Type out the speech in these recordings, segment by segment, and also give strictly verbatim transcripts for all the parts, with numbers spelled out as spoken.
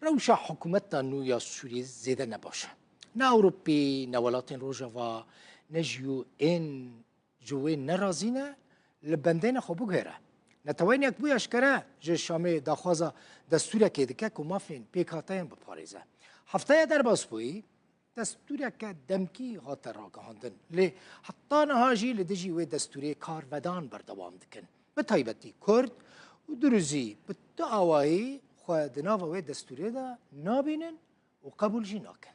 Rewşa hikûmeta nû ya Sûriyê zêde ne baş e. Ne Ewropî, ne welatên Rojava, ne jî ên ji wê nerazî ne, li bendê ne xwe biguhere. Neteweyên Yekbûyî eşkere ji Şamê daxwaza destûrekê dike ku mafên pêkhateyan biparêze. Hefteya derbasbûyî destûreke demkî hate ragihandin. Lê heta niha jî li dijî wê destûrê karvedan berdewam dikin. Bi taybetî Kurd û Duruzî bi tu awayî xwe di nava wê destûrê de nabînin û qebûl jî nakin.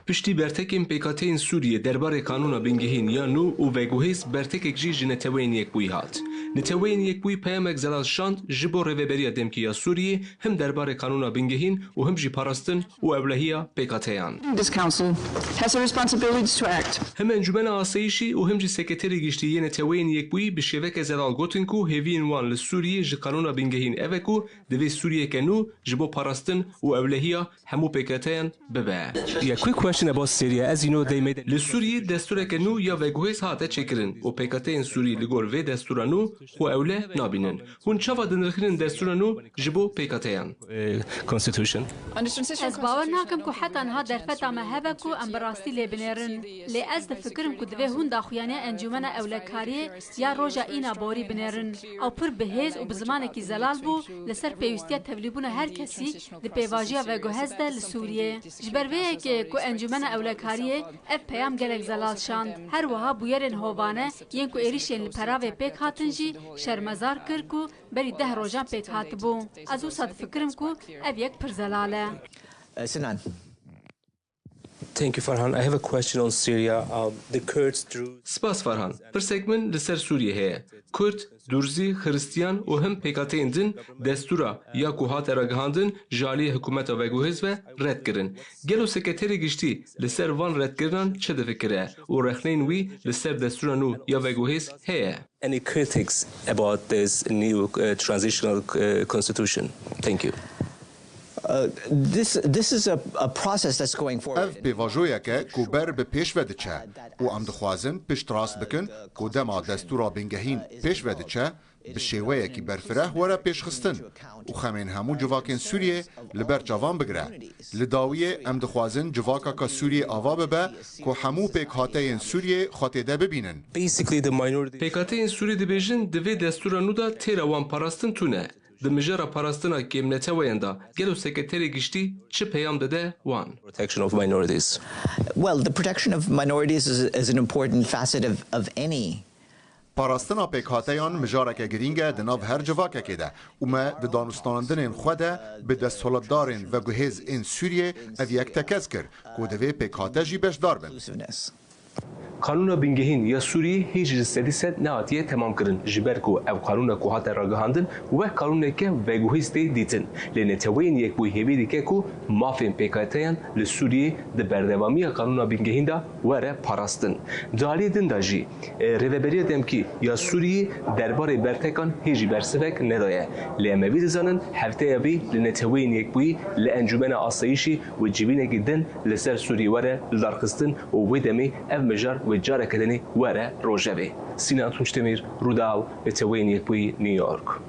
Piştî bertekên pêkhateyên Sûriyê derbarê Kanûna Bingehîn ya nû û veguhêz bertekek jî ji Neteweyên Yekbûyî hat. Neteweyên Yekbûyî peyamek zelal şand ji bo Rêveberiya Demkî ya Sûriyê him derbarê Kanûna Bingehîn û him jî parastin û ewlehiya pêkhateyan. This Council has a responsibility to act. Him Encûmena Asayîşî û him jî Sekreterê Giştî yê Neteweyên Yekbûyî bi şêveke zelal gotin ku hêviyên wan li Sûriyê ji Kanûna Bingehîn ev e ku divê Sûriyeke nû ji bo parastin û ewlehiya hemû pêkhateyan bibe. Yeah, quick question about Syria. As you know, they made a Li Sûriyê destûreke nû ya veguhêz hate çêkirin û pêkhateyên Sûrî li gor vê destûra nû xwe ewle nabînin. Hûn çawa dinirxînin destûra nû ji bo pêkhateyan? Uh, constitution. Ez bawer nakim ku heta niha derfeta me hebe ku em bi rastî lê binêrin. Lê ez difikirim ku divê hûn daxuyaniya Encûmena Ewlekariyê ya roja îna borî binêrin. Ew pir bi hêz û bi zimanekî zelal bû li ser pêwîstiya tevlîbûna her kesî di pêvajoya veguhêz de li Sûriyê. Ji ber vê yekê ku Encûmena Ewlekariyê ev peyam gelek zelal şand. Her wiha bûyerên hovane yên ku êrîşên li peravê pêk hatin jî şermezar kir ku berî deh rojan pêk hatibû. Ez wisa difikirim ku ev yek pir zelal e. Uh, Sinan. Thank you, Farhan. I have a question on Syria. Um, the Kurds drew Spas Farhan. Pirsek min li ser Sûriyê heye. Kurd, Durzî, Xiristiyan û him pêkhateyên din destûra ya ku hate ragihandin ji aliyê hikûmeta veguhêz ve red kirin. Gelo Sekreterê Giştî li ser van redkirinan çi difikire û rexneyên wî li ser destûra nû ya veguhêz heye? Any critics about this new uh, transitional uh, constitution? Thank you. Uh, this, this is a, a process that's going forward. Ev pêvajoyek e ku ber bi pêş ve diçe û em dixwazin piştrast bikin ku dema destûra bingehîn pêş ve diçe, bi şêweyekî berfireh were pêşxistin û xemên hemû civakên Sûriyê li ber çavan bigire. Li dawiyê em dixwazin civakaka Sûriyê ava bibe ku hemû pêkhateyên Sûriyê xwe tê de bibînin. Basically, the minority. Pêkhateyên Sûrî dibêjin di vê destûra nû de têra wan parastin tune. Di mijara parastina kêmneteweyan de gelo Sekreterê Giştî çi peyam dide wan? Protection of minorities. Well, the protection of minorities is, is an important facet of, of any Parastina pêkhateyan mijareke girîng e di nav her civakekê de û me di danûstanandinên xwe de bi desthilatdarên veguhêz ên Sûriyê ev yek tekez kir ku divê pêkhate jî beşdar bin. inclusiveness. Kanûna bingehîn ya Sûriyê hê jî li sedî sed nehatiye temamkirin, ji ber ku ev kanûna ku hate ragihandin wek kanûneke veguhêz tê dîtin. Lê Neteweyên Yekbûyî hêvî dike ku mafên pêkhateyan li Sûriyê di berdewamiya kanûna bingehîn de were parastin. Di aliyê din de jî, e, Rêveberiya Demkî ya Sûriyê derbarê bertekan hê jî bersivek nedaye. Lê em ê vî dizanin, hefteya vî li Neteweyên Yekbûyî, li Encûmena Asayîşî û civînekî din li ser Sûriyê were lidarxistin û wê demê ev mijar wê careke dinê were rojevê. Sinan Tunçdemir, Rûdaw, Neteweyên Yekbûyî, New York.